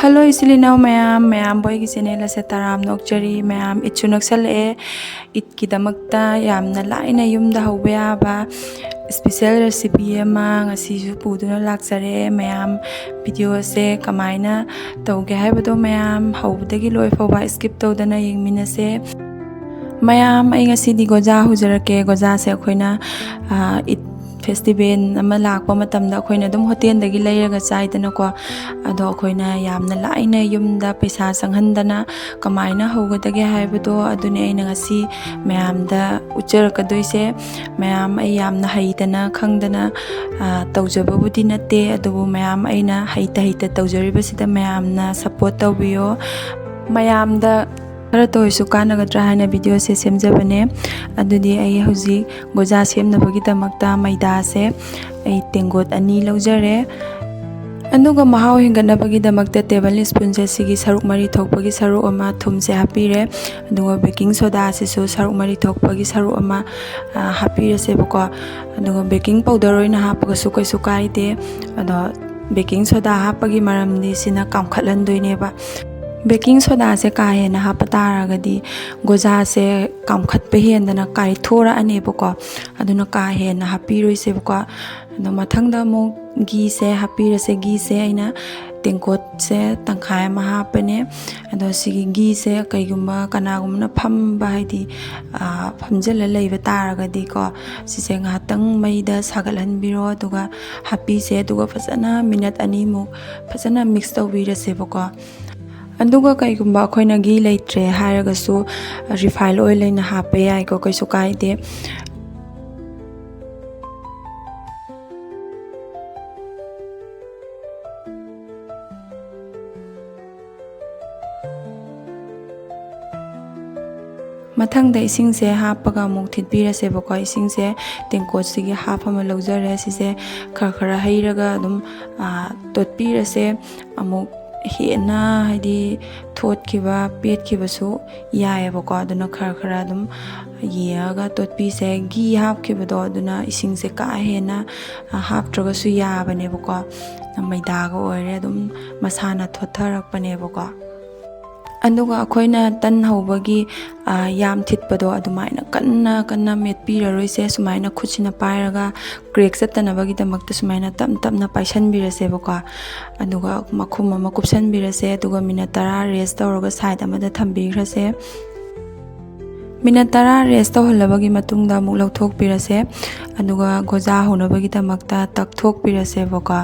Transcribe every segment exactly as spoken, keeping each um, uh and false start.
Hello ꯏꯆꯤꯜ ꯏꯅꯥꯎ ꯃꯌꯥꯝ, ꯃꯌꯥꯝꯕꯨ ꯑꯩꯒꯤ ꯆꯦꯅꯦꯜ ꯑꯁꯦ ꯇꯔꯥꯝꯅ ꯑꯣꯛꯆꯔꯤ꯫ ꯃꯌꯥꯝ, ꯏꯠꯁꯨ ꯅꯛꯁꯜꯂꯛꯑꯦ꯫ ꯏꯠꯀꯤꯗꯃꯛꯇ ꯌꯥꯝꯅ ꯂꯥꯏꯅ ꯌꯨꯝꯗ ꯍꯧꯕ ꯌꯥꯕ ꯏꯁꯄꯤꯁꯦꯜ ꯔꯦꯁꯤꯄꯤ ꯑꯃ ꯉꯁꯤꯁꯨ ꯄꯨꯗꯨꯅ ꯂꯥꯛꯆꯔꯦ꯫ ꯃꯌꯥꯝ, ꯚꯤꯗꯤꯑꯣ ꯑꯁꯦ ꯀꯃꯥꯏꯅ ꯇꯧꯒꯦ ꯍꯥꯏꯕꯗꯣ ꯃꯌꯥꯝ ꯍꯧꯕꯗꯒꯤ ꯂꯣꯏ ꯐꯥꯎꯕ ꯁ꯭ꯀꯤꯞ ꯇꯧꯗꯅ ꯌꯦꯡꯃꯤꯟꯅꯁꯦ꯫ ꯃꯌꯥꯝ, ꯑꯩ ꯉꯁꯤꯗꯤ ꯒꯣꯖꯥ ꯍꯧꯖꯔꯛꯀꯦ꯫ ꯒꯣꯖꯥꯁꯦ ꯑꯩꯈꯣꯏꯅ, ꯑ, ꯏꯠ ꯐꯦꯁꯇꯤꯚꯦꯜ ꯑꯃ ꯂꯥꯛꯄ ꯃꯇꯝꯗ ꯑꯩꯈꯣꯏꯅ ꯑꯗꯨꯝ ꯍꯣꯇꯦꯜꯗꯒꯤ ꯂꯩꯔꯒ ꯆꯥꯏꯗꯅꯀꯣ꯫ ꯑꯗꯣ ꯑꯩꯈꯣꯏꯅ ꯌꯥꯝꯅ ꯂꯥꯏꯅ ꯌꯨꯝꯗ ꯄꯩꯁꯥ ꯆꯪꯍꯟꯗꯅ ꯀꯃꯥꯏꯅ ꯍꯧꯒꯗꯒꯦ ꯍꯥꯏꯕꯗꯣ ꯑꯗꯨꯅꯦ ꯑꯩꯅ ꯉꯁꯤ ꯃꯌꯥꯝꯗ ꯎꯠꯆꯔꯛꯀꯗꯣꯏꯁꯦ꯫ ꯃꯌꯥꯝ, ꯑꯩ ꯌꯥꯝꯅ ꯍꯩꯗꯅ ꯈꯪꯗꯅ, ꯑ, ꯇꯧꯖꯕꯕꯨꯗꯤ ꯅꯠꯇꯦ, ꯑꯗꯨꯕꯨ ꯃꯌꯥꯝ, ꯑꯩꯅ ꯍꯩꯇ ꯍꯩꯇ ꯇꯧꯖꯔꯤꯕꯁꯤꯗ ꯃꯌꯥꯝꯅ ꯁꯞꯄꯣꯔꯠ ꯇꯧꯕꯤꯌꯣ꯫ ꯃꯌꯥꯝꯗ ꯈꯔꯇ ꯑꯣꯏꯁꯨ ꯀꯥꯟꯅꯒꯗ꯭ꯔꯥ ꯍꯥꯏꯅ ꯚꯤꯗꯤꯑꯣꯁꯦ ꯁꯦꯝꯖꯕꯅꯦ꯫ ꯑꯗꯨꯗꯤ ꯑꯩ ꯍꯧꯖꯤꯛ ꯒꯣꯖꯥ ꯁꯦꯝꯅꯕꯒꯤꯗꯃꯛꯇ ꯃꯩꯗꯥꯁꯦ ꯑꯩ ꯇꯦꯡꯀꯣꯠ ꯑꯅꯤ ꯂꯧꯖꯔꯦ꯫ ꯑꯗꯨꯒ ꯃꯍꯥꯎ ꯍꯦꯟꯒꯠꯅꯕꯒꯤꯗꯃꯛꯇ ꯇꯦꯕꯜ ꯁ꯭ꯄꯨꯟꯁꯦ ꯁꯤꯒꯤ ꯁꯔꯨꯛ ꯃꯔꯤ ꯊꯣꯛꯄꯒꯤ ꯁꯔꯨꯛ ꯑꯃ ꯊꯨꯝꯁꯦ ꯍꯥꯞꯄꯤꯔꯦ꯫ ꯑꯗꯨꯒ ꯕꯦꯀꯤꯡ ꯁꯣꯗꯥꯁꯤꯁꯨ ꯁꯔꯨꯛ ꯃꯔꯤ ꯊꯣꯛꯄꯒꯤ ꯁꯔꯨꯛ ꯑꯃ, ꯑ, ꯍꯥꯞꯄꯤꯔꯁꯦꯕꯀꯣ꯫ ꯑꯗꯨꯒ ꯕꯦꯀꯤꯡ ꯄꯥꯎꯗꯔ ꯑꯣꯏꯅ ꯍꯥꯞꯄꯒꯁꯨ ꯀꯩꯁꯨ ꯀꯥꯏꯗꯦ꯫ ꯑꯗꯣ ꯕꯦꯀꯤꯡ ꯁꯣꯗꯥ ꯍꯥꯞꯄꯒꯤ ꯃꯔꯝꯗꯤ ꯁꯤꯅ ꯀꯥꯝꯈꯠꯍꯟꯗꯣꯏꯅꯦꯕ꯫ ꯕꯦꯀꯤꯡ ꯁꯣꯗꯥꯁꯦ ꯀꯥ ꯍꯦꯟꯅ ꯍꯥꯞꯄ ꯇꯥꯔꯒꯗꯤ ꯒꯣꯖꯥꯁꯦ ꯀꯥꯝꯈꯠꯄ ꯍꯦꯟꯗꯅ ꯀꯥꯏꯊꯣꯔꯛꯑꯅꯦꯕꯀꯣ꯫ ꯑꯗꯨꯅ ꯀꯥ ꯍꯦꯟꯅ ꯍꯥꯞꯄꯤꯔꯣꯏꯁꯦꯕꯀꯣ꯫ ꯑꯗꯣ ꯃꯊꯪꯗ ꯑꯃꯨꯛ ꯘꯤꯁꯦ ꯍꯥꯞꯄꯤꯔꯁꯦ꯫ ꯘꯤꯁꯦ ꯑꯩꯅ ꯇꯦꯡꯀꯣꯠꯁꯦ ꯇꯪꯈꯥꯏ ꯑꯃ ꯍꯥꯞꯄꯅꯦ꯫ ꯑꯗꯣ ꯁꯤꯒꯤ ꯘꯤꯁꯦ ꯀꯩꯒꯨꯝꯕ ꯀꯅꯥꯒꯨꯝꯕꯅ ꯐꯝꯕ, ꯍꯥꯏꯗꯤ, ꯑ, ꯐꯝꯖꯤꯜꯂ ꯂꯩꯕ ꯇꯥꯔꯒꯗꯤꯀꯣ, ꯁꯤꯁꯦ ꯉꯥꯏꯍꯥꯛꯇꯪ ꯃꯩꯗ ꯁꯥꯒꯠꯍꯟꯕꯤꯔꯣ, ꯑꯗꯨꯒ ꯍꯥꯞꯄꯤꯁꯦ꯫ ꯑꯗꯨꯒ ꯐꯖꯅ ꯃꯤꯅꯠ ꯑꯅꯤꯃꯨꯛ ꯐꯖꯅ ꯃꯤꯛꯁ ꯇꯧꯕꯤꯔꯁꯦꯕꯀꯣ꯫ ꯑꯗꯨꯒ ꯀꯩꯒꯨꯝꯕ ꯑꯩꯈꯣꯏꯅ ꯘꯤ ꯂꯩꯇ꯭ꯔꯦ ꯍꯥꯏꯔꯒꯁꯨ, ꯔꯤꯐꯥꯏꯟ ꯑꯣꯏꯜ ꯑꯣꯏꯅ ꯍꯥꯞꯄ ꯌꯥꯏꯀꯣ, ꯀꯩꯁꯨ ꯀꯥꯏꯗꯦ꯫ ꯃꯊꯪꯗ ꯏꯁꯤꯡꯁꯦ ꯍꯥꯞꯄꯒ ꯑꯃꯨꯛ ꯊꯤꯠꯄꯤꯔꯁꯦꯕꯀꯣ꯫ ꯏꯁꯤꯡꯁꯦ ꯇꯦꯡꯀꯣꯠꯁꯤꯒꯤ ꯍꯥꯞ ꯑꯃ ꯂꯧꯖꯔꯦ꯫ ꯁꯤꯁꯦ ꯈꯔ ꯈꯔ ꯍꯩꯔꯒ ꯑꯗꯨꯝ, ꯑ, ꯇꯣꯠꯄꯤꯔꯁꯦ꯫ ꯑꯃꯨꯛ ꯍꯦꯟꯅ ꯍꯥꯏꯗꯤ ꯊꯣꯠꯈꯤꯕ, ꯄꯦꯠꯈꯤꯕꯁꯨ ꯌꯥꯏꯌꯦꯕꯀꯣ꯫ ꯑꯗꯨꯅ ꯈꯔ ꯈꯔ ꯑꯗꯨꯝ ꯌꯦꯡꯉꯒ ꯇꯣꯠꯄꯤꯁꯦ꯫ ꯘꯤ ꯍꯥꯞꯈꯤꯕꯗꯣ ꯑꯗꯨꯅ ꯏꯁꯤꯡꯁꯦ ꯀꯥ ꯍꯦꯟꯅ ꯍꯥꯞꯇ꯭ꯔꯒꯁꯨ ꯌꯥꯕꯅꯦꯕꯀꯣ꯫ ꯃꯩꯗꯥꯒ ꯑꯣꯏꯔꯦ ꯑꯗꯨꯝ ꯃꯁꯥꯅ ꯊꯣꯠꯊꯔꯛꯄꯅꯦꯕꯀꯣ꯫ ꯑꯗꯨꯒ ꯑꯩꯈꯣꯏꯅ ꯇꯟ ꯍꯧꯕꯒꯤ, ꯑ, ꯌꯥꯝ ꯊꯤꯠꯄꯗꯣ ꯑꯗꯨꯃꯥꯏꯅ ꯀꯟꯅ ꯀꯟꯅ ꯃꯦꯠꯄꯤꯔꯔꯣꯏꯁꯦ꯫ ꯁꯨꯃꯥꯏꯅ ꯈꯨꯠꯁꯤꯅ ꯄꯥꯏꯔꯒ crack ꯆꯠꯇꯅꯕꯒꯤꯗꯃꯛꯇ ꯁꯨꯃꯥꯏꯅ ꯇꯞ ꯇꯞꯅ ꯄꯥꯏꯁꯟꯕꯤꯔꯁꯦꯕꯀꯣ꯫ ꯑꯗꯨꯒ ꯃꯈꯨꯝ ꯑꯃ ꯀꯨꯞꯁꯟꯕꯤꯔꯁꯦ꯫ ꯑꯗꯨꯒ minute ꯇꯔꯥ rest ꯇꯧꯔꯒ side ꯑꯃꯗ ꯊꯝꯕꯤꯈ꯭ꯔꯁꯦ꯫ Minute ꯇꯔꯥ rest ꯇꯧꯍꯜꯂꯕꯒꯤ ꯃꯇꯨꯡꯗ ꯑꯃꯨꯛ ꯂꯧꯊꯣꯛꯄꯤꯔꯁꯦ꯫ ꯑꯗꯨꯒ ꯒꯣꯖꯥ ꯍꯧꯅꯕꯒꯤꯗꯃꯛꯇ ꯇꯛꯊꯣꯛꯄꯤꯔꯁꯦꯕꯀꯣ꯫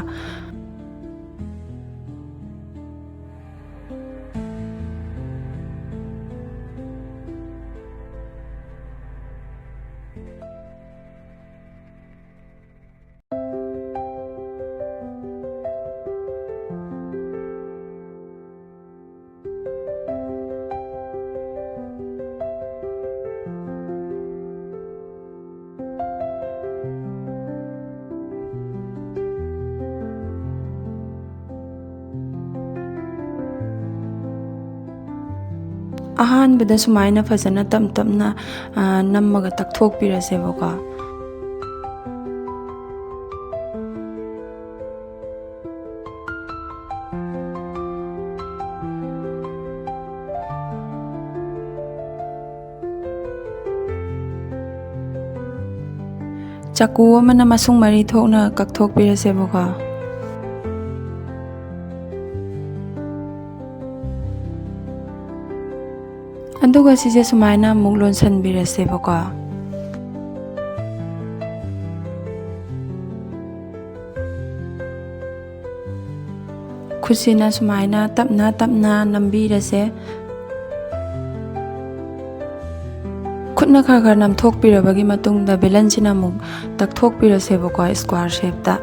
ꯑꯍꯥꯟꯕꯗ ꯁꯨꯃꯥꯏꯅ ꯐꯖꯅ ꯇꯞ ꯇꯞꯅ, ꯑ, ꯅꯝꯃꯒ ꯇꯛꯊꯣꯛꯄꯤꯔꯁꯦꯕꯀꯣ꯫ ꯆꯥꯀꯨ ꯑꯃꯅ ꯃꯁꯨꯡ ꯃꯔꯤ ꯊꯣꯛꯅ ꯀꯛꯊꯣꯛꯄꯤꯔꯁꯦꯕꯀꯣ꯫ ꯑꯗꯨꯒ ꯁꯤꯁꯦ ꯁꯨꯃꯥꯏꯅ ꯑꯃꯨꯛ ꯂꯣꯟꯁꯟꯕꯤꯔꯁꯦꯕꯀꯣ꯫ ꯈꯨꯠꯁꯤꯅ ꯁꯨꯃꯥꯏꯅ ꯇꯞꯅ ꯇꯞꯅ ꯅꯝꯕꯤꯔꯁꯦ꯫ ꯈꯨꯠꯅ ꯈꯔ ꯈꯔ ꯅꯝꯊꯣꯛꯄꯤꯔꯕꯒꯤ ꯃꯇꯨꯡꯗ ꯕꯦꯂꯟꯁꯤꯅ ꯑꯃꯨꯛ ꯇꯛꯊꯣꯛꯄꯤꯔꯁꯦꯕꯀꯣ square shapeꯇ꯫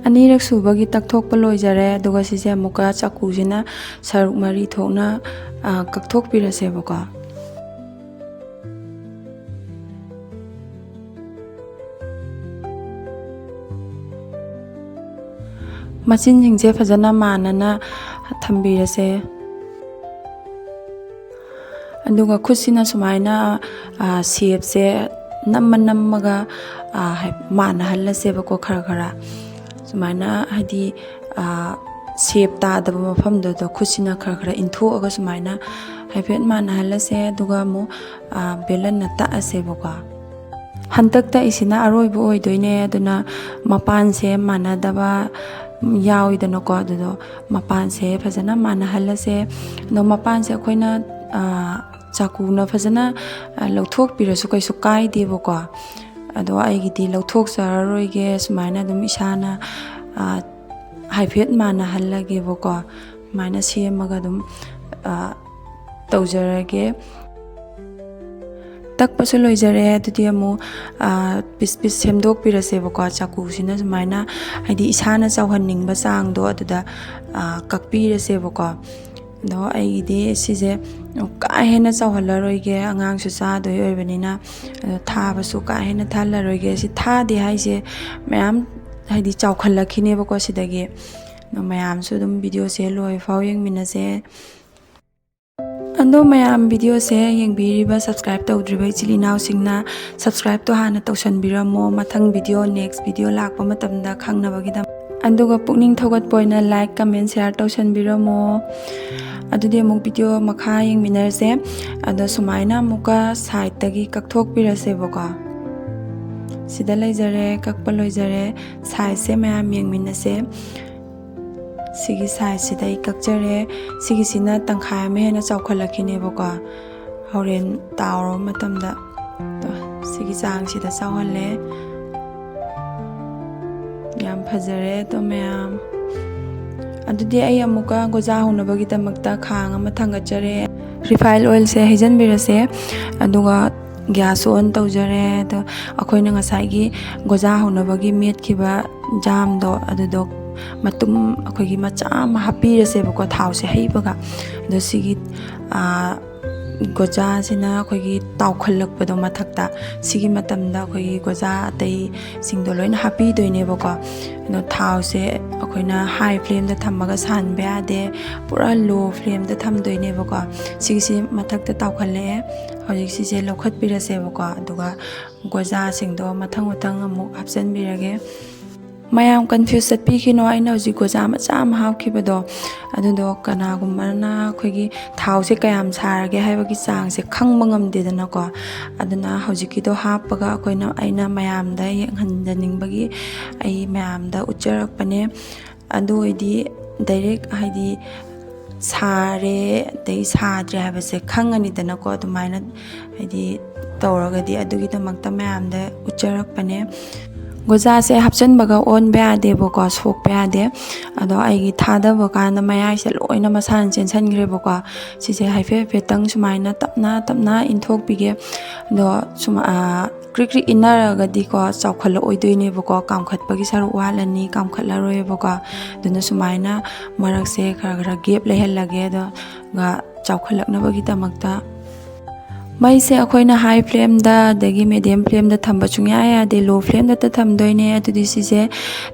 ꯑꯅꯤꯔꯛ ꯁꯨꯕꯒꯤ ꯇꯛꯊꯣꯛꯄ ꯂꯣꯏꯖꯔꯦ꯫ ꯑꯗꯨꯒ ꯁꯤꯁꯦ ꯑꯃꯨꯛꯀ ꯆꯥꯀꯨꯁꯤꯅ ꯁꯔꯨꯛ ꯃꯔꯤ ꯊꯣꯛꯅ, ꯑ, ꯀꯛꯊꯣꯛꯄꯤꯔꯁꯦꯕꯀꯣ꯫ ꯃꯆꯤꯟꯁꯤꯡꯁꯦ ꯐꯖꯅ ꯃꯥꯟꯅꯅ ꯊꯝꯕꯤꯔꯁꯦ꯫ ꯑꯗꯨꯒ ꯈꯨꯠꯁꯤꯅ ꯁꯨꯃꯥꯏꯅ, ꯑ, ꯁꯦꯞꯁꯦ ꯅꯝꯃ ꯅꯝꯃꯒ, ꯑ, ꯍꯥꯏ-, ꯃꯥꯟꯅꯍꯜꯂꯁꯦꯕꯀꯣ꯫ ꯈꯔ ꯈꯔ ꯁꯨꯃꯥꯏꯅ, ꯍꯥꯏꯗꯤ, ꯑ, ꯁꯦꯞ ꯇꯥꯗꯕ ꯃꯐꯝꯗꯨꯗ ꯈꯨꯠꯁꯤꯅ ꯈꯔ ꯈꯔ ꯏꯟꯊꯣꯛꯑꯒ ꯁꯨꯃꯥꯏꯅ ꯍꯥꯏꯐꯦꯠ ꯃꯥꯟꯅꯍꯜꯂꯁꯦ꯫ ꯑꯗꯨꯒ ꯑꯃꯨꯛ, ꯑ, ꯕꯦꯂꯟꯅ ꯇꯛꯑꯁꯦꯕꯀꯣ꯫ ꯍꯟꯗꯛ ꯇꯛꯏꯁꯤꯅ ꯑꯔꯣꯏꯕ ꯑꯣꯏꯗꯣꯏꯅꯦ, ꯑꯗꯨꯅ ꯃꯄꯥꯟꯁꯦ ꯃꯥꯟꯅꯗꯕ ꯌꯥꯎꯏꯗꯅꯀꯣ꯫ ꯑꯗꯨꯗꯣ ꯃꯄꯥꯟꯁꯦ ꯐꯖꯅ ꯃꯥꯟꯅꯍꯜꯂꯁꯦ꯫ ꯑꯗꯣ ꯃꯄꯥꯟꯁꯦ ꯑꯩꯈꯣꯏꯅ, ꯑ, ꯆꯥꯀꯨꯅ ꯐꯖꯅ, ꯑ, ꯂꯧꯊꯣꯛꯄꯤꯔꯁꯨ ꯀꯩꯁꯨ ꯀꯥꯏꯗꯦꯕꯀꯣ꯫ ꯑꯗꯣ ꯑꯩꯒꯤꯗꯤ ꯂꯧꯊꯣꯛꯆꯔꯔꯣꯏꯒꯦ, ꯁꯨꯃꯥꯏꯅ ꯑꯗꯨꯝ ꯏꯁꯥꯅ, ꯑ, ꯍꯥꯏꯐꯦꯠ ꯃꯥꯟꯅꯍꯜꯂꯒꯦꯕꯀꯣ꯫ ꯁꯨꯃꯥꯏꯅ ꯁꯦꯝꯃꯒ ꯑꯗꯨꯝ, ꯑ, ꯇꯧꯖꯔꯒꯦ꯫ ꯇꯛꯄꯁꯨ ꯂꯣꯏꯖꯔꯦ꯫ ꯑꯗꯨꯗꯤ ꯑꯃꯨꯛ, ꯑ, ꯄꯤꯁ ꯄꯤꯁ ꯁꯦꯝꯗꯣꯛꯄꯤꯔꯁꯦꯕꯀꯣ꯫ ꯆꯥꯀꯨꯁꯤꯅ ꯁꯨꯃꯥꯏꯅ, ꯍꯥꯏꯗꯤ ꯏꯁꯥꯅ ꯆꯥꯎꯍꯟꯅꯤꯡꯕ ꯆꯥꯡꯗꯣ ꯑꯗꯨꯗ, ꯑ, ꯀꯛꯄꯤꯔꯁꯦꯕꯀꯣ꯫ ꯑꯗꯣ ꯑꯩꯒꯤꯗꯤ ꯁꯤꯁꯦ ꯀꯥ ꯍꯦꯟꯅ ꯆꯥꯎꯍꯜꯂꯔꯣꯏꯒꯦ, ꯑꯉꯥꯡꯁꯨ ꯆꯥꯗꯣꯏ ꯑꯣꯏꯕꯅꯤꯅ꯫ ꯑꯗꯣ ꯊꯥꯕꯁꯨ ꯀꯥ ꯍꯦꯟꯅ ꯊꯥꯍꯜꯂꯔꯣꯏꯒꯦ꯫ ꯁꯤ ꯊꯥꯗꯦ ꯍꯥꯏꯁꯦ ꯃꯌꯥꯝ, ꯍꯥꯏꯗꯤ, ꯆꯥꯎꯈꯠꯂꯛꯈꯤꯅꯦꯕꯀꯣ ꯁꯤꯗꯒꯤ꯫ ꯑꯗꯣ ꯃꯌꯥꯝꯁꯨ ꯑꯗꯨꯝ ꯚꯤꯗꯤꯑꯣꯁꯦ ꯂꯣꯏꯐꯥꯎ ꯌꯦꯡꯃꯤꯟꯅꯁꯦ꯫ ꯑꯗꯣ ꯃꯌꯥꯝ, ꯚꯤꯗꯤꯑꯣꯁꯦ ꯌꯦꯡꯕꯤꯔꯤꯕ, subscribe ꯇꯧꯗ꯭ꯔꯤꯕ ꯏꯆꯤꯜ ꯏꯅꯥꯎꯁꯤꯡꯅ subscribe ꯇꯣ ꯍꯥꯟꯅ ꯇꯧꯁꯟꯕꯤꯔꯝꯃꯣ, ꯃꯊꯪ ꯚꯤꯗꯤꯑꯣ, next ꯚꯤꯗꯤꯑꯣ ꯂꯥꯛꯄ ꯃꯇꯝꯗ ꯈꯪꯅꯕꯒꯤꯗꯃꯛ꯫ ꯑꯗꯨꯒ ꯄꯨꯛꯅꯤꯡ ꯊꯧꯒꯠꯄ ꯑꯣꯏꯅ like, comment, share ꯇꯧꯁꯟꯕꯤꯔꯝꯃꯣ꯫ ꯑꯗꯨꯗꯤ ꯑꯃꯨꯛ ꯚꯤꯗꯤꯑꯣ ꯃꯈꯥ ꯌꯦꯡꯃꯤꯟꯅꯔꯁꯦ꯫ ꯑꯗꯣ ꯁꯨꯃꯥꯏꯅ ꯑꯃꯨꯛꯀ side ꯇꯒꯤ ꯀꯛꯊꯣꯛꯄꯤꯔꯁꯦꯕꯀꯣ꯫ ꯁꯤꯗ ꯂꯩꯖꯔꯦ, ꯀꯛꯄ ꯂꯣꯏꯖꯔꯦ꯫ Size ꯁꯦ ꯃꯌꯥꯝ ꯌꯦꯡꯃꯤꯟꯅꯁꯦ꯫ ꯁꯤꯒꯤ size ꯁꯤꯗ ꯑꯩ ꯀꯛꯆꯔꯦ꯫ ꯁꯤꯒꯤꯁꯤꯅ ꯇꯪꯈꯥꯏ ꯑꯃ ꯍꯦꯟꯅ ꯆꯥꯎꯈꯠꯂꯛꯈꯤꯅꯦꯕꯀꯣ, ꯍꯣꯔꯦꯟ ꯇꯥꯎꯔꯕ ꯃꯇꯝꯗ꯫ ꯇꯣ, ꯁꯤꯒꯤ ꯆꯥꯡꯁꯤꯗ ꯆꯥꯎꯍꯜꯂꯦ꯫ ꯌꯥꯝ ꯐꯖꯔꯦ ꯑꯗꯣ ꯃꯌꯥꯝ꯫ ꯑꯗꯨꯗꯤ ꯑꯩ ꯑꯃꯨꯛꯀ ꯒꯣꯖꯥ ꯍꯧꯅꯕꯒꯤꯗꯃꯛꯇ ꯈꯥꯡ ꯑꯃ ꯊꯥꯡꯒꯠꯆꯔꯦ꯫ Refined oil ꯁꯦ ꯍꯩꯖꯤꯟꯕꯤꯔꯁꯦ꯫ ꯑꯗꯨꯒ ꯒ꯭ꯌꯥꯁ ꯑꯣꯟ ꯇꯧꯖꯔꯦ꯫ ꯑꯗꯣ ꯑꯩꯈꯣꯏꯅ ꯉꯁꯥꯏꯒꯤ ꯒꯣꯖꯥ ꯍꯧꯅꯕꯒꯤ ꯃꯦꯠꯈꯤꯕ ꯖꯥꯝꯗꯣ, ꯑꯗꯨꯗꯣ ꯃꯇꯨꯝ ꯑꯩꯈꯣꯏꯒꯤ ꯃꯆꯥ ꯑꯃ ꯍꯥꯞꯄꯤꯔꯁꯦꯕꯀꯣ, ꯊꯥꯎꯁꯦ ꯍꯩꯕꯒ꯫ ꯑꯗꯣ ꯁꯤꯒꯤ, ꯑꯥ, ꯒꯣꯖꯥꯁꯤꯅ ꯑꯩꯈꯣꯏꯒꯤ ꯇꯥꯎꯈꯠꯂꯛꯄꯗꯣ ꯃꯊꯛꯇ, ꯁꯤꯒꯤ ꯃꯇꯝꯗ ꯑꯩꯈꯣꯏꯒꯤ ꯒꯣꯖꯥ ꯑꯇꯩꯁꯤꯡꯗꯣ ꯂꯣꯏꯅ ꯍꯥꯞꯄꯤꯗꯣꯏꯅꯦꯕꯀꯣ꯫ ꯑꯗꯣ ꯊꯥꯎꯁꯦ ꯑꯩꯈꯣꯏꯅ ꯍꯥꯏ ꯐ꯭ꯂꯦꯝꯗ ꯊꯝꯃꯒ ꯁꯥꯍꯟꯕ ꯌꯥꯗꯦ, ꯄꯨꯔꯥ ꯂꯣ ꯐ꯭ꯂꯦꯝꯗ ꯊꯝꯗꯣꯏꯅꯦꯕꯀꯣ꯫ ꯁꯤꯒꯤꯁꯤ ꯃꯊꯛꯇ ꯇꯥꯎꯈꯠꯂꯛꯑꯦ꯫ ꯍꯧꯖꯤꯛ ꯁꯤꯁꯦ ꯂꯧꯈꯠꯄꯤꯔꯁꯦꯕꯀꯣ, ꯑꯗꯨꯒ ꯒꯣꯖꯥꯁꯤꯡꯗꯣ ꯃꯊꯪ ꯃꯊꯪ ꯑꯃꯨꯛ ꯍꯥꯞꯆꯤꯟꯕꯤꯔꯒꯦ꯫ ꯃꯌꯥꯝ ꯀꯟꯐ꯭ꯌꯨꯁ ꯆꯠꯄꯤꯈꯤꯅꯣ, ꯑꯩꯅ ꯍꯧꯖꯤꯛ ꯒꯣꯖꯥ ꯃꯆꯥ ꯑꯃ ꯍꯥꯞꯈꯤꯕꯗꯣ, ꯑꯗꯨꯗꯣ ꯀꯅꯥꯒꯨꯝꯕꯅ ꯑꯩꯈꯣꯏꯒꯤ ꯊꯥꯎꯁꯦ ꯀꯌꯥꯝ ꯁꯥꯔꯒꯦ ꯍꯥꯏꯕꯒꯤ ꯆꯥꯡꯁꯦ ꯈꯪꯕ ꯉꯝꯗꯦꯗꯅꯀꯣ꯫ ꯑꯗꯨꯅ ꯍꯧꯖꯤꯛꯀꯤꯗꯣ ꯍꯥꯞꯄꯒ ꯑꯩꯈꯣꯏꯅ, ꯑꯩꯅ ꯃꯌꯥꯝꯗ ꯌꯦꯡꯍꯟꯖꯅꯤꯡꯕꯒꯤ ꯑꯩ ꯃꯌꯥꯝꯗ ꯎꯠꯆꯔꯛꯄꯅꯦ꯫ ꯑꯗꯨ ꯑꯣꯏꯗꯤ ꯗꯥꯏꯔꯦꯛ, ꯍꯥꯏꯗꯤ, ꯁꯥꯔꯦ ꯑꯗꯩ ꯁꯥꯗ꯭ꯔꯦ ꯍꯥꯏꯕꯁꯦ ꯈꯪꯉꯅꯤꯗꯅꯀꯣ꯫ ꯑꯗꯨꯃꯥꯏꯅ, ꯍꯥꯏꯗꯤ, ꯇꯧꯔꯒꯗꯤ, ꯑꯗꯨꯒꯤꯗꯃꯛꯇ ꯃꯌꯥꯝꯗ ꯎꯠꯆꯔꯛꯄꯅꯦ꯫ ꯒꯣꯖꯥꯁꯦ ꯍꯥꯞꯆꯤꯟꯕꯒ ꯑꯣꯟꯕ ꯌꯥꯗꯦꯕꯀꯣ, ꯁꯣꯛꯄ ꯌꯥꯗꯦ꯫ ꯑꯗꯣ ꯑꯩꯒꯤ ꯊꯥꯗꯕ ꯀꯥꯟꯗ ꯃꯌꯥꯏꯁꯦ ꯂꯣꯏꯅ ꯃꯁꯥꯅ ꯆꯦꯟꯁꯤꯟꯈ꯭ꯔꯦꯕꯀꯣ꯫ ꯁꯤꯁꯦ ꯍꯥꯏꯐꯦꯠ ꯍꯥꯏꯐꯦꯠꯇꯪ ꯁꯨꯃꯥꯏꯅ ꯇꯞꯅ ꯇꯞꯅ ꯏꯟꯊꯣꯛꯄꯤꯒꯦ꯫ ꯑꯗꯣ ꯁꯨꯝ, ꯑꯥ, ꯀ꯭ꯔꯤꯛ ꯀ꯭ꯔꯤꯛ ꯏꯟꯅꯔꯒꯗꯤꯀꯣ, ꯆꯥꯎꯈꯠꯂꯛꯑꯣꯏꯗꯣꯏꯅꯦꯕꯀꯣ, ꯀꯥꯝꯈꯠꯄꯒꯤ ꯁꯔꯨꯛ ꯋꯥꯠꯂꯅꯤ, ꯀꯥꯝꯈꯠꯂꯔꯣꯏꯕꯀꯣ꯫ ꯑꯗꯨꯅ ꯁꯨꯃꯥꯏꯅ ꯃꯔꯛꯁꯦ ꯈꯔ ꯈꯔ ꯒꯦꯞ ꯂꯩꯍꯜꯂꯒꯦ, ꯑꯗꯨꯒ ꯆꯥꯎꯈꯠꯂꯛꯅꯕꯒꯤꯗꯃꯛꯇ꯫ ꯃꯩꯁꯦ ꯑꯩꯈꯣꯏꯅ ꯍꯥꯏ ꯐ꯭ꯂꯦꯝꯗ ꯑꯗꯒꯤ ꯃꯦꯗꯤꯌꯝ ꯐ꯭ꯂꯦꯝꯗ ꯊꯝꯕ ꯁꯨꯡꯌꯥ ꯌꯥꯗꯦ, ꯂꯣ ꯐ꯭ꯂꯦꯝꯗꯇ ꯊꯝꯗꯣꯏꯅꯦ꯫ ꯑꯗꯨꯗꯤ ꯁꯤꯁꯦ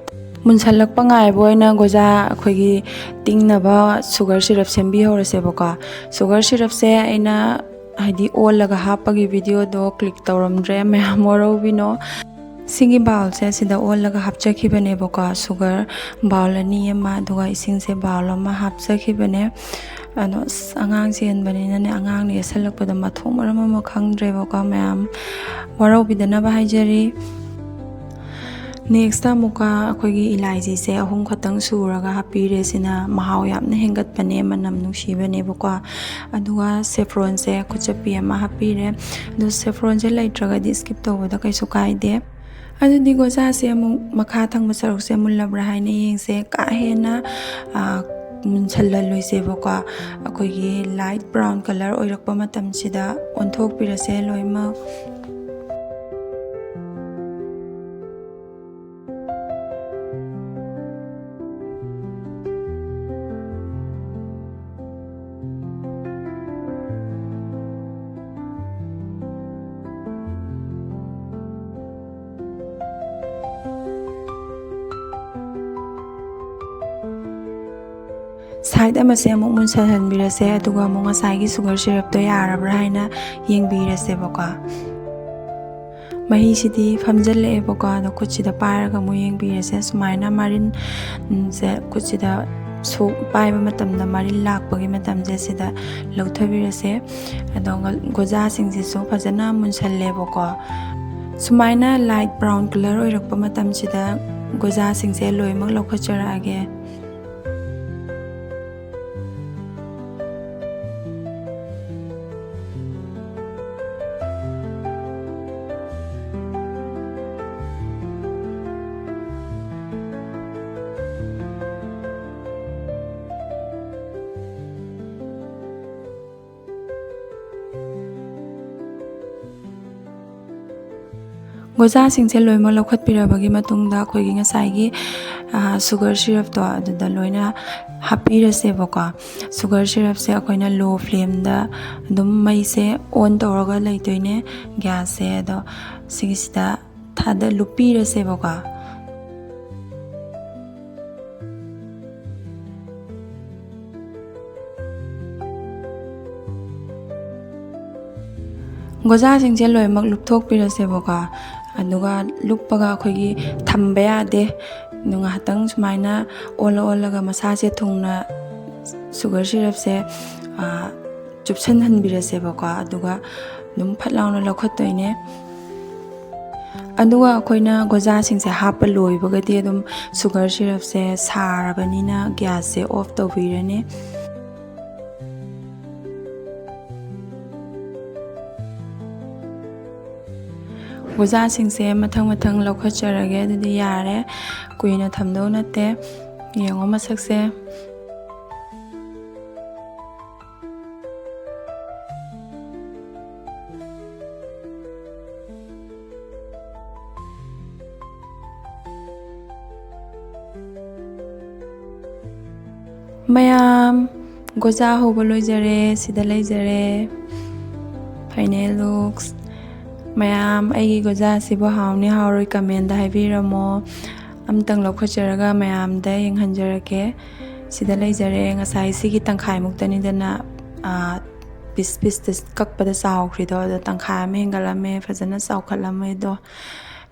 ꯃꯨꯟꯁꯜꯂꯛꯄ ꯉꯥꯏꯕ ꯑꯣꯏꯅ ꯒꯣꯖꯥ ꯑꯩꯈꯣꯏꯒꯤ ꯇꯤꯡꯅꯕ ꯁꯨꯒꯔ ꯁꯤꯔꯞ ꯁꯦꯝꯕꯤꯍꯧꯔꯁꯦꯕꯀꯣ꯫ ꯁꯨꯒꯔ ꯁꯤꯔꯞꯁꯦ ꯑꯩꯅ, ꯍꯥꯏꯗꯤ, ꯑꯣꯜꯂꯒ ꯍꯥꯞꯄꯒꯤ ꯚꯤꯗꯤꯑꯣꯗꯣ ꯀ꯭ꯂꯤꯛ ꯇꯧꯔꯝꯗ꯭ꯔꯦ, ꯃꯌꯥꯝ ꯋꯥꯔꯧꯕꯤꯅꯣ꯫ ꯁꯤꯒꯤ ꯕꯥꯎꯜꯁꯦ ꯁꯤꯗ ꯑꯣꯜꯂꯒ ꯍꯥꯞꯆꯈꯤꯕꯅꯦꯕꯀꯣ, ꯁꯨꯒꯔ ꯕꯥꯎꯜ ꯑꯅꯤ ꯑꯃ, ꯑꯗꯨꯒ ꯏꯁꯤꯡꯁꯦ ꯕꯥꯎꯜ ꯑꯃ ꯍꯥꯞꯆꯈꯤꯕꯅꯦ꯫ ꯑꯗꯣ ꯑꯁ, ꯑꯉꯥꯡ ꯆꯦꯟꯕꯅꯤꯅꯅꯦ, ꯑꯉꯥꯡꯅ ꯌꯦꯠꯁꯜꯂꯛꯄꯗ ꯃꯊꯣꯡ ꯃꯔꯝ ꯑꯃ ꯈꯪꯗ꯭ꯔꯦꯕꯀꯣ, ꯃꯌꯥꯝ ꯋꯥꯔꯧꯕꯤꯗꯅꯕ ꯍꯥꯏꯖꯔꯤ꯫ ꯅꯦꯛꯁꯇ ꯑꯃꯨꯛꯀ ꯑꯩꯈꯣꯏꯒꯤ ꯏꯂꯥꯏꯆꯤꯁꯦ ꯑꯍꯨꯝ ꯈꯛꯇꯪ ꯁꯨꯔꯒ ꯍꯥꯞꯄꯤꯔꯦ꯫ ꯁꯤꯅ ꯃꯍꯥꯎ ꯌꯥꯝꯅ ꯍꯦꯟꯒꯠꯄꯅꯦ, ꯃꯅꯝ ꯅꯨꯡꯁꯤꯕꯅꯦꯕꯀꯣ꯫ ꯑꯗꯨꯒ ꯁꯦꯐ꯭ꯔꯣꯟꯁꯦ ꯈꯨꯆꯞꯄꯤ ꯑꯃ ꯍꯥꯞꯄꯤꯔꯦ꯫ ꯑꯗꯣ ꯁꯦꯐ꯭ꯔꯣꯟꯁꯦ ꯂꯩꯇ꯭ꯔꯒꯗꯤ ꯁ꯭ꯀꯤꯞ ꯇꯧꯕꯗ ꯀꯩꯁꯨ ꯀꯥꯏꯗꯦ꯫ ꯑꯗꯨꯗꯤ ꯒꯣꯖꯥꯁꯦ ꯑꯃꯨꯛ ꯃꯈꯥ ꯊꯪꯕ ꯁꯔꯨꯛꯁꯦ ꯃꯨꯜꯂꯕ꯭ꯔꯥ ꯍꯥꯏꯅ ꯌꯦꯡꯁꯦ꯫ ꯀꯥ ꯍꯦꯟꯅ, ꯑꯥ, ꯃꯨꯟꯁꯜꯍꯜꯂꯣꯏꯁꯦꯕꯀꯣ꯫ ꯑꯩꯈꯣꯏꯒꯤ light brown colour ꯑꯣꯏꯔꯛꯄ ꯃꯇꯝꯁꯤꯗ ꯑꯣꯟꯊꯣꯛꯄꯤꯔꯁꯦ ꯂꯣꯏꯅꯃꯛ꯫ Side ꯑꯃꯁꯦ ꯑꯃꯨꯛ ꯃꯨꯟꯁꯜꯍꯟꯕꯤꯔꯁꯦ, ꯑꯗꯨꯒ ꯑꯃꯨꯛ ꯉꯁꯥꯏꯒꯤ sugar syrupꯇꯣ ꯌꯥꯔꯕ꯭ꯔꯥ ꯍꯥꯏꯅ ꯌꯦꯡꯕꯤꯔꯁꯦꯕꯀꯣ꯫ ꯃꯍꯤꯁꯤꯗꯤ ꯐꯝꯖꯜꯂꯛꯑꯦꯕꯀꯣ, ꯑꯗꯣ ꯈꯨꯠꯁꯤꯗ ꯄꯥꯏꯔꯒ ꯑꯃꯨꯛ ꯌꯦꯡꯕꯤꯔꯁꯦ꯫ ꯁꯨꯃꯥꯏꯅ ꯃꯔꯤꯟ, ꯎꯝ, ꯁꯦ ꯈꯨꯠꯁꯤꯗ ꯁꯣꯛ ꯄꯥꯏꯕ ꯃꯇꯝꯗ ꯃꯔꯤꯟ ꯂꯥꯛꯄꯒꯤ ꯃꯇꯝꯁꯦ ꯁꯤꯗ ꯂꯧꯊꯕꯤꯔꯁꯦ꯫ ꯑꯗꯣ ꯒ-, ꯒꯣꯖꯥꯁꯤꯡꯁꯤꯁꯨ ꯐꯖꯅ ꯃꯨꯟꯁꯜꯂꯦꯕꯀꯣ꯫ ꯁꯨꯃꯥꯏꯅ light brown colour ꯑꯣꯏꯔꯛꯄ ꯃꯇꯝꯁꯤꯗ ꯒꯣꯖꯥꯁꯤꯡꯁꯦ ꯂꯣꯏꯅꯃꯛ ꯂꯧꯈꯠꯆꯔꯛꯑꯒꯦ꯫ ꯒꯣꯖꯥꯁꯤꯡꯁꯦ ꯂꯣꯏꯅꯃꯛ ꯂꯧꯈꯠꯄꯤꯔꯕꯒꯤ ꯃꯇꯨꯡꯗ ꯑꯩꯈꯣꯏꯒꯤ ꯉꯁꯥꯏꯒꯤ, ꯑ, sugar syrupꯇꯣ ꯑꯗꯨꯗ ꯂꯣꯏꯅ ꯍꯥꯞꯄꯤꯔꯁꯦꯕꯀꯣ꯫ Sugar syrupꯁꯦ ꯑꯩꯈꯣꯏꯅ low flameꯗ ꯑꯗꯨꯝ ꯃꯩꯁꯦ on ꯇꯧꯔꯒ ꯂꯩꯗꯣꯏꯅꯦ, gasꯁꯦ꯫ ꯑꯗꯣ ꯁꯤꯒꯤꯁꯤꯗ ꯊꯥꯗ-, ꯂꯨꯞꯄꯤꯔꯁꯦꯕꯀꯣ꯫ ꯒꯣꯖꯥꯁꯤꯡꯁꯦ ꯂꯣꯏꯅꯃꯛ ꯂꯨꯞꯊꯣꯛꯄꯤꯔꯁꯦꯕꯀꯣ꯫ ꯑꯗꯨꯒ ꯂꯨꯞꯄꯒ ꯑꯩꯈꯣꯏꯒꯤ ꯊꯝꯕ ꯌꯥꯗꯦ꯫ ꯑꯗꯨ ꯉꯥꯏꯍꯥꯛꯇꯪ ꯁꯨꯃꯥꯏꯅ ꯑꯣꯜꯂ ꯑꯣꯜꯂꯒ ꯃꯁꯥꯁꯦ ꯊꯨꯡꯅ sugar syrupꯁꯦ, ꯑ, ꯆꯨꯞꯁꯟꯍꯟꯕꯤꯔꯁꯦꯕꯀꯣ꯫ ꯑꯗꯨꯒ ꯑꯗꯨꯝ ꯐꯠ ꯂꯥꯎꯅ ꯂꯧꯈꯠꯇꯣꯏꯅꯦ꯫ ꯑꯗꯨꯒ ꯑꯩꯈꯣꯏꯅ ꯒꯣꯖꯥꯁꯤꯡꯁꯦ ꯍꯥꯞꯄ ꯂꯣꯏꯕꯒꯗꯤ ꯑꯗꯨꯝ sugar syrupꯁꯦ ꯁꯥꯔꯕꯅꯤꯅ gasꯁꯦ off ꯇꯧꯕꯤꯔꯅꯤ꯫ ꯒꯣꯖꯥꯁꯤꯡꯁꯦ ꯃꯊꯪ ꯃꯊꯪ ꯂꯧꯈꯠꯆꯔꯒꯦ꯫ ꯑꯗꯨꯗꯤ ꯌꯥꯔꯦ, ꯀꯨꯏꯅ ꯊꯝꯗꯧ ꯅꯠꯇꯦ꯫ ꯌꯦꯡꯉꯣ ꯃꯁꯛꯁꯦ꯫ ꯃꯌꯥꯝ, ꯒꯣꯖꯥ ꯍꯧꯕ ꯂꯣꯏꯖꯔꯦ, ꯁꯤꯗ ꯂꯩꯖꯔꯦ꯫ Final looks꯫ ꯃꯌꯥꯝ, ꯑꯩꯒꯤ ꯒꯣꯖꯥꯁꯤꯕꯨ ꯍꯥꯎꯅꯤ ꯍꯥꯎꯔꯣꯏ comment ꯍꯥꯏꯕꯤꯔꯝꯃꯣ꯫ ꯑꯝꯇꯪ ꯂꯧꯈꯠꯆꯔꯒ ꯃꯌꯥꯝꯗ ꯌꯦꯡꯍꯟꯖꯔꯛꯀꯦ꯫ ꯁꯤꯗ ꯂꯩꯖꯔꯦ꯫ ꯉꯁꯥꯏ ꯁꯤꯒꯤ ꯇꯪꯈꯥꯏꯃꯨꯛꯇꯅꯤꯗꯅ, ꯑꯥ, piece pieceꯇ ꯀꯛꯄꯗ ꯆꯥꯎꯈ꯭ꯔꯤꯗꯣ, ꯑꯗꯣ ꯇꯪꯈꯥꯏ ꯑꯃ ꯍꯦꯟꯒꯠꯂꯝꯃꯦ, ꯐꯖꯅ ꯆꯥꯎꯈꯠꯂꯝꯃꯦ꯫ ꯑꯗꯣ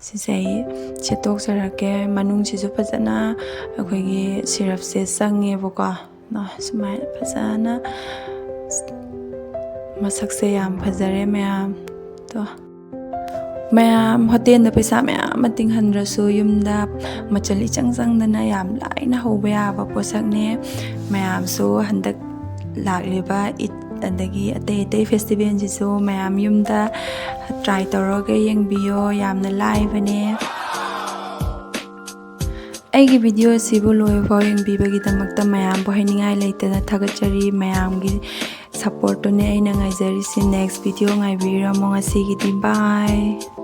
ꯁꯤꯁꯦ ꯑꯩ ꯁꯦꯠꯇꯣꯛꯆꯔꯛꯀꯦ꯫ ꯃꯅꯨꯡꯁꯤꯁꯨ ꯐꯖꯅ ꯑꯩꯈꯣꯏꯒꯤ syrupꯁꯦ ꯆꯪꯉꯦꯕꯀꯣ꯫ ꯅꯣ, ꯁꯨꯃꯥꯏꯅ ꯐꯖꯅ ꯃꯁꯛꯁꯦ ꯌꯥꯝ ꯐꯖꯔꯦ ꯃꯌꯥꯝ꯫ ꯇꯣ, ꯃꯌꯥꯝ, ꯍꯣꯇꯦꯜꯗ ꯄꯩꯁꯥ ꯃꯌꯥꯝ ꯑꯃ ꯇꯤꯡꯍꯟꯗ꯭ꯔꯁꯨ ꯌꯨꯝꯗ ꯃꯆꯜ ꯏꯆꯪ ꯆꯪꯗꯅ ꯌꯥꯝ ꯂꯥꯏꯅ ꯍꯧꯕ ꯌꯥꯕ ꯄꯣꯠꯁꯛꯅꯦ꯫ ꯃꯌꯥꯝꯁꯨ ꯍꯟꯗꯛ ꯂꯥꯛꯂꯤꯕ ꯏꯗ ꯑꯗꯒꯤ ꯑꯇꯩ ꯑꯇꯩ festivalꯁꯤꯁꯨ ꯃꯌꯥꯝ ꯌꯨꯝꯗ try ꯇꯧꯔꯒ ꯌꯦꯡꯕꯤꯌꯣ, ꯌꯥꯝꯅ ꯂꯥꯏꯕꯅꯦ꯫ ꯑꯩꯒꯤ video ꯑꯁꯤꯕꯨ ꯂꯣꯏꯕꯐꯥꯎ ꯌꯦꯡꯕꯤꯕꯒꯤꯗꯃꯛꯇ ꯃꯌꯥꯝꯕꯨ ꯍꯥꯏꯅꯤꯡꯉꯥꯏ ꯂꯩꯇꯅ ꯊꯥꯒꯠꯆꯔꯤ꯫ ꯃꯌꯥꯝꯒꯤ supportꯇꯨꯅꯦ ꯑꯩꯅ ꯉꯥꯏꯖꯔꯤꯁꯤ꯫ Next video ꯉꯥꯏꯕꯤꯔꯝꯃꯣ꯫ ꯉꯁꯤꯒꯤꯗꯤ bye꯫